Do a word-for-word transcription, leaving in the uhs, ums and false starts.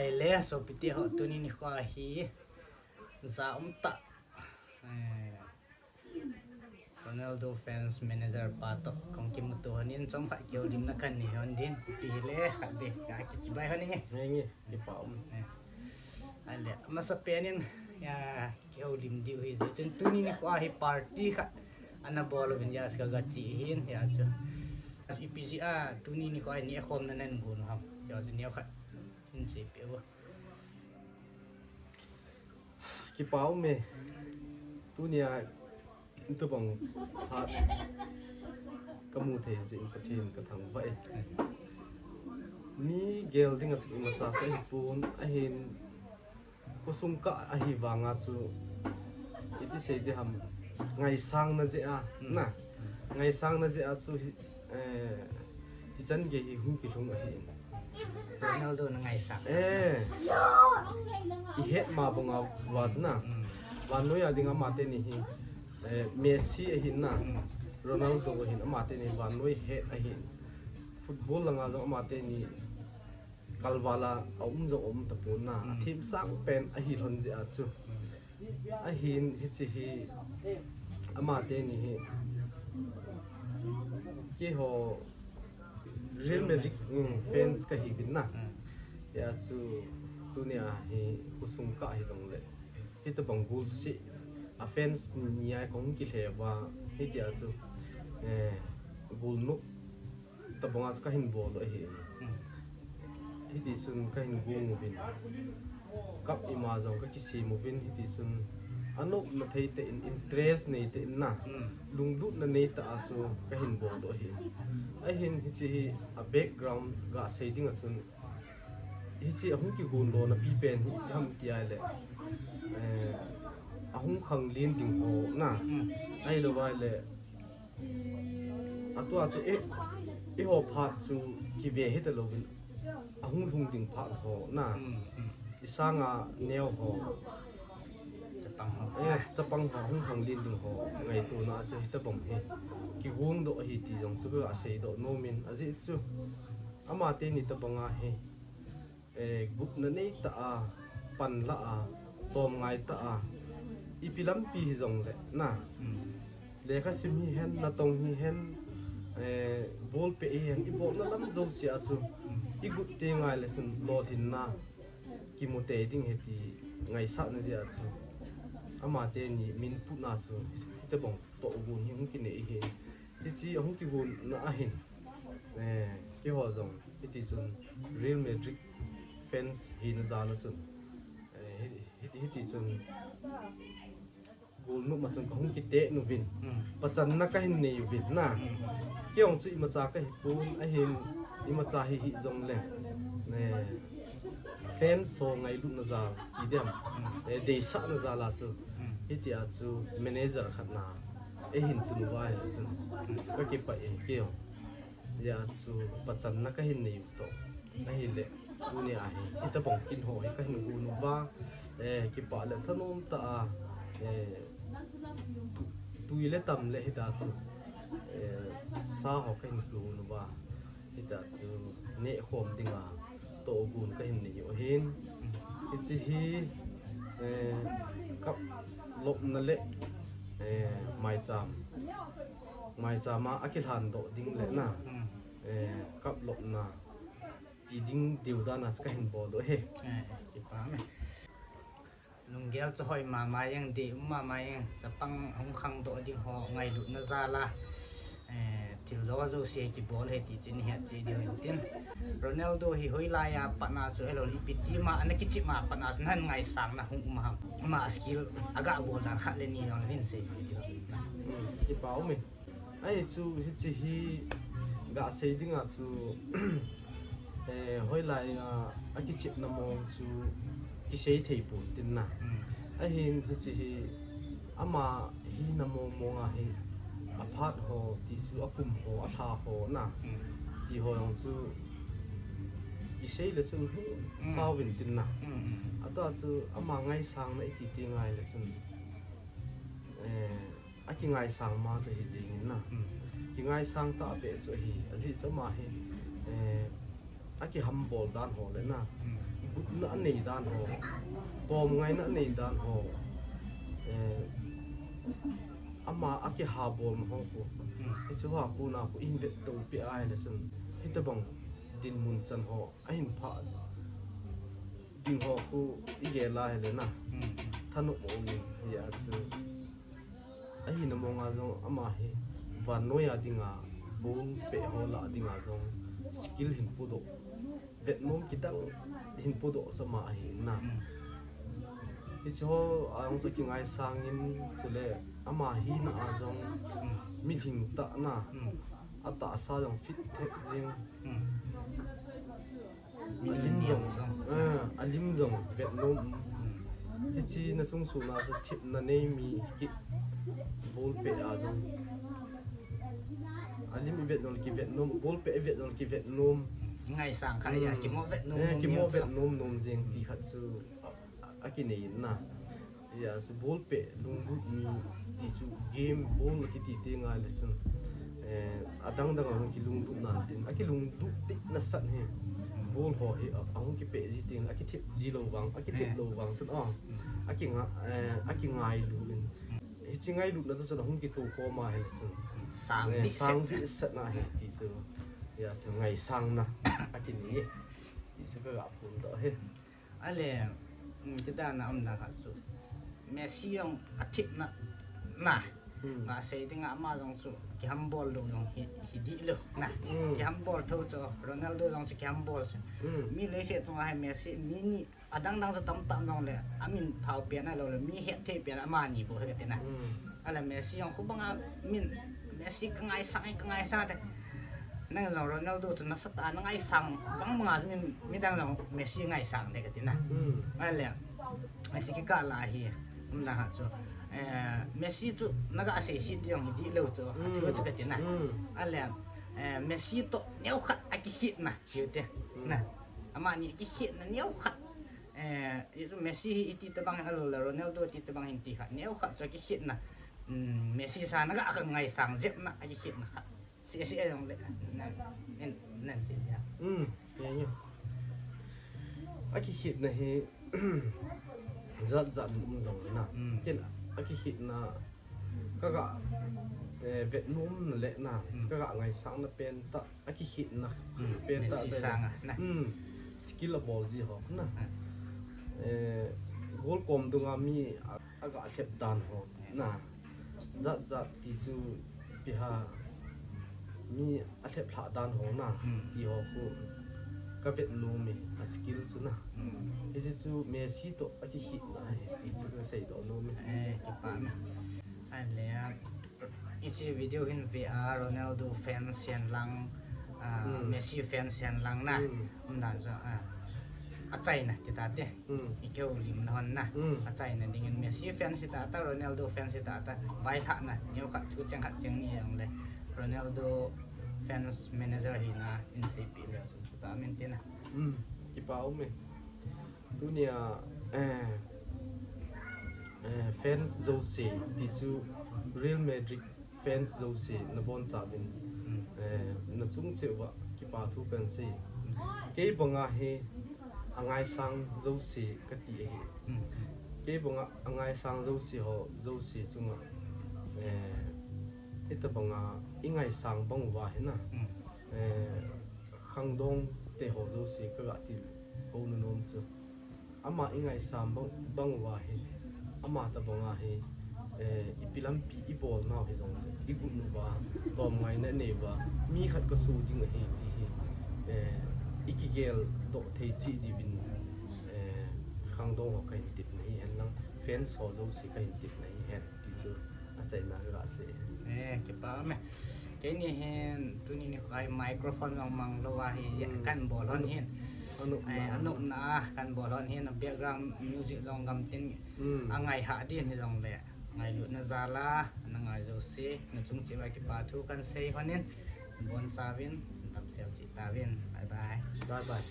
Ahile, sopite ho, tuni nikho hi ja um tah, eh, Ronaldo fans manager pa toh kahung kimuto hon in, chomkhat kihoulimna kanei hon din, ipi hile khatvei kakichibai hon inge. Nge, nge, kipa um. Eh. Ahile, amasapen in, ya, kihoulim diu ahi jeh chun, tuni nikho hi party khat ana bol uvin, ya, kaga che ahin, ya chu. Ipi jeh a tuni nikho hi nehkhomna nahin gon u ham, ya chu neokhat hin seipeh uvo. Kipa um e. Tunia hitobang phat kamu thei jeh in Pathen kathangvah e. Mi gel dinga chu imacha chu ahipon, ahin khosung kah ahi vanga chu iti sei ding ham, ngaisangna jeh a, na, ngaisangna jeh a chu hi, eh, hichan gei hi hung kilhung ahi in. Ronaldo na ngaisang. Eh. Ihet ma banga vajna. Mm. Vannoi a dinga amateni hi, eh, Messi ahin na. Mm. Ronaldo ahin, amateni vannoi het ahin. Football langa jong amateni kalval a aum jong aum tapon na. Mm. Athemsang pen ahi lhon jeh a chu. Mm. Ahin hiche hi amateni hi keiho Real Madrid, mm, fans kahiuvin na. Mm. Ya chu tunia hi khosung kah hijongle, hitobang golseh a fans ni a kahung kilheuva, hitia chu, eh, golnop tobanga chu kahin bol u ahi. Mm. Hitichun kahin gong uvin, cup ima jong kakisem uvin, hitichun anopna theitah in, interest neitah in na, mm, lunglutna neitah a chu kahin bol u ahi. Ahin hiche hi a background gasei dinga chun, hiche ahung kigon lona pipen hi ipi ham tia le, eh, ahung khanglen ding ho na, mm, ahilouva le, atua chu i, eiho phat chu kive hitalouvin, ahung lhung ding phat ho na. Mm, mm. Isanga neo ho. Chapang ho. Eh, chapang ho, hung khanglen ding ho ngaitona a chu hitobang hi kigongdoh ahi ti jong chu kaseidoh nomin, ajeh chu amateni tobanga hi, eh, gupna neitah a, panla a, tomngai tah a, ipi lampi hijongle na. Mm. Lekhasim hihen, natong hihen, eh, bolpeh hihen, ibolna lam jouse a chu, mm, igot teng ngai le chun lolhinna kimu tei ding ahi ti ngaisahna jeh a chu, amateni min putna chu hitobang tohgon hi hung kinei ahi. Hiche ahung kigonna ahin, eh, keiho jong hitichun Real Madrid fans hina jal a chun, eh, hi, hi, hitichun golnop ma chun kahung kitet uvin, mm, pachanna kahin nei uvin na. Mm. Kei jong chu imacha kahipon, ahin imacha hi hijongle, eh, fans ho ngailutna jal ti ding ham, mm, eh, deisahna jal a chu, mm, hitia chu manager khat na eihin tun uva ahile chun, mm, kakipah in kei jong. Hijeh a chu pachanna kahin nei u toh ahile, tunia hi hitobang kin ho hi kahin gon uva, eh, kipah le thanom tah a, eh, tu, tui le tam le hita chu, eh, sa ho kahin kigon uva, hita chu nehkhom dinga tohgon kahin nei u ahin. Hiche hi, eh, cup lopna le, eh, maicham, maicham a akilhandoh ding le na, mm, eh, cup lopna ti ding diu dan a chu kahin bol u ahi. Eh, kipa me. Lunggel chu hoi mama jeng, deium mama jeng, chapang hung khangdoh ding ho ngailutna jal a, eh, thil jo jouse kibol ahi ti chu nahet cheh diu hin tin. Ronaldo hi hoilai a pat na chu, ahilou le ipi team a ana kichep ma pat na chu nahin ngaisang na hung um ham? Ama skill aga bol dan khat le ni jong nahin seipeh diu. Hmm, kipa um e. Ahi chu, hiche hi gasei dinga chu, eh, hoilai a, akichepna mong chu kisei thei pon tin na. Mm. Ahin hiche hi ama hina mong mong a hi, aphat ho, ti chu akum ho, alha ho na. Mm. Ti ho jong chu kisei le chun hung, mm, sao vin tin na. Mm, mm. Atua chu ama ngaisangna iti ti ngai le chun, eh, akingaisang ma chu ahi jeng in na. Mm. Kingaisang tah beh chu ahi, ajeh chu ama hi, eh, akihambol dan ho le na. Mm. Na anei dan ho, tom ngaina anei dan ho, eh, ama akihabol ho khu, hichu ha khu na khu in vet to pi ai le sun, hitabang dinmun chan ho ahin pha ding ho khu igel a hile na, thanop mo ni ya chu. Ahina mong a jong ama hi vannoi a dinga ball peh ho lah dinga jong skill hin pudoh, vetnom kidang hin pudoh chu ama ahi na. Hiche ho a jong chu kingaisang in, chule ama hina a jong milhing tah na, atahsa jong fit thei jing. Alim jong, ah, alim jong vetnom. Hiche na sung sung a chu thepna nei mi kibol peh a jong. Alim i vet jong kivetnom, ball peh i vet jong kivetnom. Ngaisang kha ya, kimo vetnom, eh, nom kimo jong. Vetnom nom jeng ti khat chu a, a, akinei na. Ya, chu ball peh lunglut mi ti chu game ball kiti ti ngai le chun, eh, adang dang a hung kilunglut nan tin, akilunglut ti nasat hi ball ho hi a, ahung kipeh ji tin, akithep ji lou vang, akithep lou vang chun, ah, akinga, eh, akingailu in. Hiche ngailutna chu chun ahung kitho khom a hile chun, sang, eh, dihset, sang dihset na hi ti chu. Ya, chu ngaisang na akinei. Ti chu ka ga phun doh hi. Ale, um, ti dan a um dan khat chu Messi jong athepna na. Nga sei ding a ama jong chu kihambol lou jong hi, hi dih lou na. Kihambol tho chu Ronaldo jong chu kihambol chu. Mi leiset chunga hi Messi, mi ni adang dang chu tam tam jong le, amin thao pen a lou le, mi het thei pen amani bou hi kati na. Ale Messi jong khu banga min, Messi ka ngaisang, ka ngaisang te. Nang jong Ronaldo chu nasatah a na ngaisang bang banga chu min, midang jong Messi ngaisang te kati na. Ale, Messi kikah la hi, um la ha chu. Eh, Messi chu na ga seiset jong hi dih lou chu, athi chu kati na. Ale, eh, Messi toh neokhat akikhetna, ti te. Na, amani kikhetna neokhat. Eh, hichu Messi hi iti tabang hin alou le, Ronaldo iti tabang hin ti khat, neokhat chu akikhetna. Um, Messi sa na ga ka ngaisang jep na, akikhetna khat. Si, si, eh, jong le, na, nen, nen si, ya. Um, ya, ya. Akikhetna hi, jat jat in um jong le na. Ken akikhetna, ka ga, eh, vetnom na le na, ka ga ngaisang na pen tah, akikhetna pen tah, Messi sang a na. Skill abol ji ho na. Eh, goal kom dunga mi a, aga lhep dan ho na. Jat jat ti chu ipi ham, mi alhep lhah dan ho na, ti ho khu ka vetnom e, a skill chu na. Hiche chu Messi toh akikhetna ahi ti chu ka seidoh nom e. Eh, kipah me. Ale, hiche video hin ve a Ronaldo fans hihen lang, ah, Messi fans hihen lang na. Um dan chu, ah, achaina ti ta te. I kihoulimna hon na. Achaina dingin Messi fans hita ta, Ronaldo fans hita ta, vailhahna neokhat, thu cheng khat cheng ni jong le, Ronaldo fans manager hina in seipeh le chu, chu ta min ti na. Kipah um e. Tunia, eh, eh, fans jouse ti chu Real Madrid fans jouse nabonchauvin, eh, nachung cheh uva kipathu kahin sei. Kei banga hi angaisang jouse kati ahi. Kei banga angaisang jouse ho jouse chunga, eh, hitabanga ingaisang bang uva hi na. Eh, khangdong te ho jouse ka ga tilkhou nom chu. Ama ingaisang bang, bang uva hi, ama tabanga hi, eh, ipi lampi ibolnau hijongle, igot uva, tom ngaina inei uva, mi khat kasoh ding ahi ti hi, eh, ikigel doh thei cheh diuvin, eh, khangdong ho kahin tepna hihen lang, fans ho jouse kahin tepna hihen ti chu achaina ka ga sei. Eh, kipah me. Keini hin, tuni nikho a hi microphone jong mang lou ahi, kahin bol hon hin. Anopna a kahin bol hon hin, background music jong gamtin angaihah din hijongle, ngailutna jal a na ngai jouse, nachung cheh uva kipathu kahin sei hon in, nabonchauvin, damsel cheh tauvin. Bye bye. Bye bye.